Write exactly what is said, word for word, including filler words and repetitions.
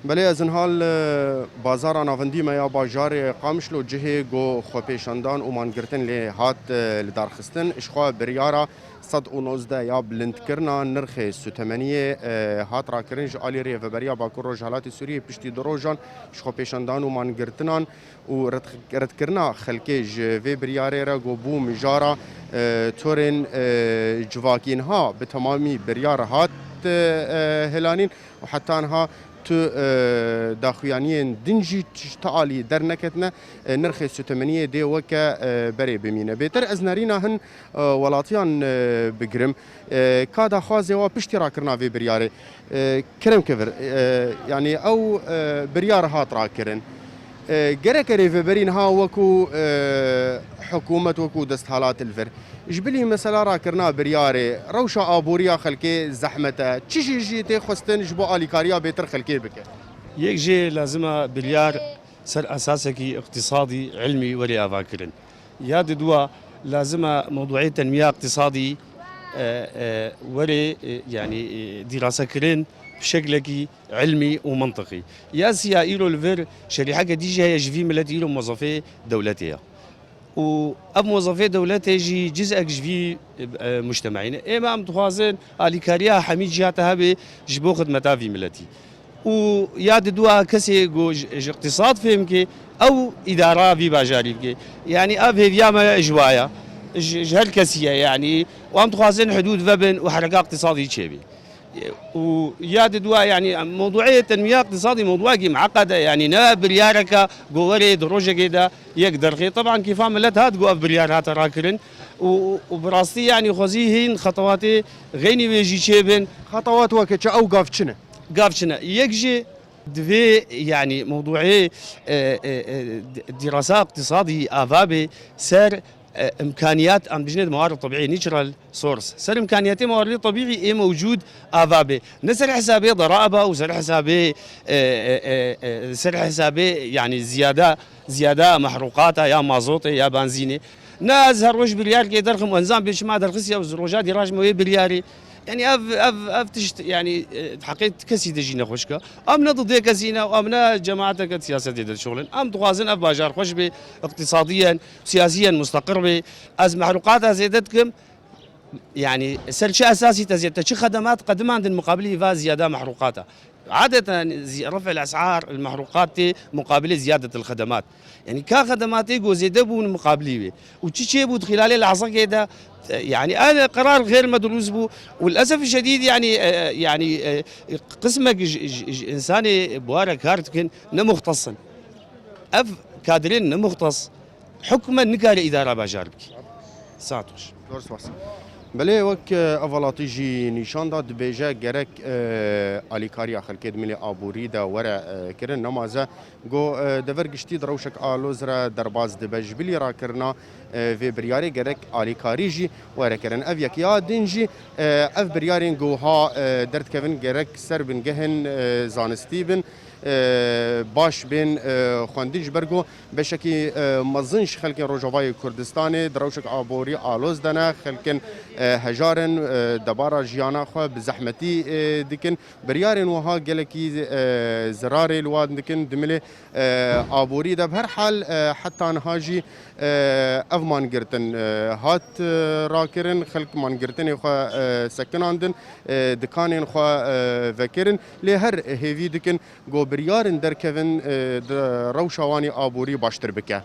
Belê, ez niha li bazara navendî me ya bajarê Qamişlo, cihê ku xwepêşandan û mangirtin lê hat, e, lidarxistin. Ji xwe biryara sed û nozdeh ya bilindkirina nirxê sutemeniyê, e, hat rakirin ji alî Rêveberiya Bakur Rojhilatê Sûriyê piştî du rojan ji xwepêşandan û mangirtinan û red-, redkirina xelkê ji vê biryarê re ku bû mijara, e, torên, e, civakî. Niha bi temamî biryar hat, e, e, hilanîn û heta niha tu, e, daxuyaniyên din jî ji ti alî derneketine, e, nirxê sutemeniyê dê weke, e, berê bimîne. Bêtir ez nerîna hin, e, welatiyan, e, bigirim. E, ka daxwazê wa piştî rakirina vê biryarê, e, kerem kevir, e, yanî ew, e, biryar hat rakirin. E, gerek rêveberî niha wekû, e, hikûmet, wekû desthilat li vir. Ji bilî mesela rakirina biryarê, rewşa aboriya xelkê zehmet e. Çi jî jî tê xwestin ji bo alîkariya bêtir xelkê bike? Yek jê lazim e biryar ser esasekî iqtisadî, ilmî were avakirin. Ya di dua lazim e mewduê tenmiya iqtisadî, e, e, were, e, yanî, e, dîrasekirin bi şeklekî ilmî û mintiqî. Ya siya îro li vir şerîheke dî jî heye, ji vî miletî îro muzafê dewletê ye. Û ev muzafê dewletê jî cizek ji vî, e, mujtemeyî ne. Ême em dixwazin alîkariya hemî cihata hebe ji bo xidmeta vî miletî. Û ya di dua kesê ku ji, ji iqtisad fêm ke ew îdara vî bajarî bike. Yanî ev hêviya me ji wa ye. Ji, ji her kesî ye yanî. Û em dixwazin hidûd vebin û hereka iqtisadî çêbî. Û ya di dua, yanî, mewduê tenmiya iqtisadî mewduekî mueqed e, yanî ne biryareke ku were di rojekê de yek derxê. Teban kêfa milet hat ku ev biryar hate rakirin û, û bi rastî, yanî, xwezî hîn xetewatê xeynî wê jî çêbin. Xetewat weke çi, ew gav çi ne? Gav çi ne? Yek jî divê, yanî, mewduê, e, e, e, di-, dîrasa iqtisadî ava bê ser e, imkaniyat, em dijnê di mewar tebîî, natural source. Ser imkaniyatê mewar tebîî ê mewcûd ava bê. Ne ser hesabê deraiba û ser hesabê, e, e, e, e, ser hesabê, yanî ziyada, ziyada mehrûqata ya mazotê ya benzînê. Ne ez her roj biryarkê derxim û enzam bê çima derxistiye û roja dî rajme wê biryarê. Yanî ev, ev, ev tişt, yanî, e, heqê kesî de jî nexweşik e. Em ne didê kesî ne, em ne cemaeteke siyasetê de dişuxulin. Em dixwazin ev bajar xweş bê, iqtisadiyen, siyasiyen musteqir bê. Ez mehrûqata zêde dikim. Yanî ser çi esasî te zêde, te çi xedemat qedimandin muqabilî va ziyada mehrûqata? Adeten zi-, ref el es'ar, el mehrûqat tê muqabilê ziyadet el xedemat. Yanî ka xedematê ku zêde bûn muqabilî wê. Û çi çêbû di xîlalê lehzekê de, e, yanî ev qerar xêr medrûs bû. Û lilesef şedîd, yanî, e, yanî, e, qismek ji, ji, ji însanê bi were kar dikin, ne muxtes in. Ev kadrên ne muxtes, hikûmet nikare îdara bajar bike. Saet xweş. Zor spas. Belê, wek, e, ev welatî jî nîşan da, dibêje gerek, e, alîkariya xelkê di milê aborî de were, e, kirin. Nemaze got, e, dever giştî di rewşek aloz re derbas dibe. Ji bilî rakirina, e, vê biryarê gerek alîkarî jî were kirin. Ev yek ya din jî, e, ev biryarên ku ha, e, derdikevin gerek ser bingehên, e, zanistî bin, e, baş bên, e, xwendin, ji ber ku beşekî, e, mezin ji xelkên Rojavayê Kurdistanê di rewşek aborî aloz de ne, xelkin, e, hejar in, e, debara jiyana xwe bi zehmetî, e, dikin. Biryarên wiha gelekî, e, zirarê li wan dikin di milê, e, aborî de. Bi her hal, e, heta niha jî, e, ev mangirtin, e, hat, e, rakirin, xelk mangirtinê xwe, e, sekinandin, e, dikanên xwe, e, vekirin. Lê her hêvî dikin ku biryarên derkevin, e, di rewşa wan ê aborî baştir bike.